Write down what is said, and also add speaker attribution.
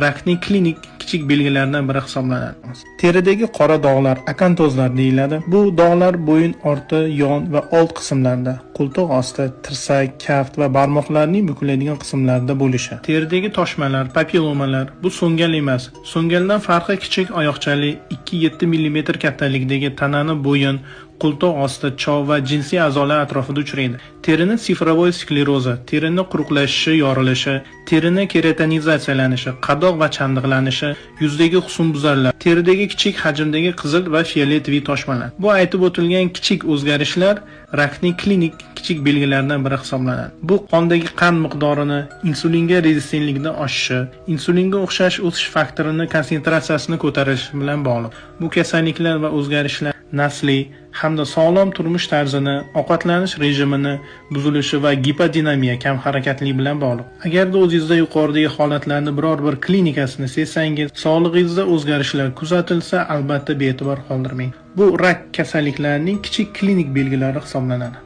Speaker 1: Rakning klinik kichik belgilaridan biri hisoblanadi. Teridagi qora dog'lar akantozlar deyiladi. Bu dog'lar bo'yin orti, yon va old qismlarida, qo'ltiq osti, tirsak, kaft va barmoqlarning bukiladigan qismlarida bo'lishi. Teridagi toshmalar, papillomalar bu so'ngal emas. So'ngaldan farqi kichik oyoqchali 2-7 mm kattalikdagi tanani bo'yin, qo'ltiq osti, chov va jinsiy a'zolar atrofida uchraydi. Terini sifrovoy sklerozi, terini quruqlashishi, yorilishi, terini keratinizatsiyalanishi, qadoq va chandiqlanishi, yuzdagi husnbuzarlar, teridagi kichik hajmdagi qizil va fioletoviy toshmalar. Bu aytib o'tilgan kichik o'zgarishlar rakning klinik kichik belgilaridan biri hisoblanadi. Bu qondagi qand miqdorini, insulinga rezistentlikni oshishi, insulinga o'xshash o'sish faktorini konsentratsiyasini ko'tarilishi bilan bog'liq. Bu kasalliklar va o'zgarishlar nasliy hamda sog'lom turmush tarzini, ovqatlanish rejimini buzilishi va gipodinamiya kam harakatli bilan bog'liq. Agarda o'zingizda yuqoridagi holatlarni biror bir klinikasini sezsangiz, sog'lig'ingizda o'zgarishlar kuzatilsa, albatta bee'tibor qoldirmang. Bu rak kasalliklarining kichik klinik belgilari hisoblanadi.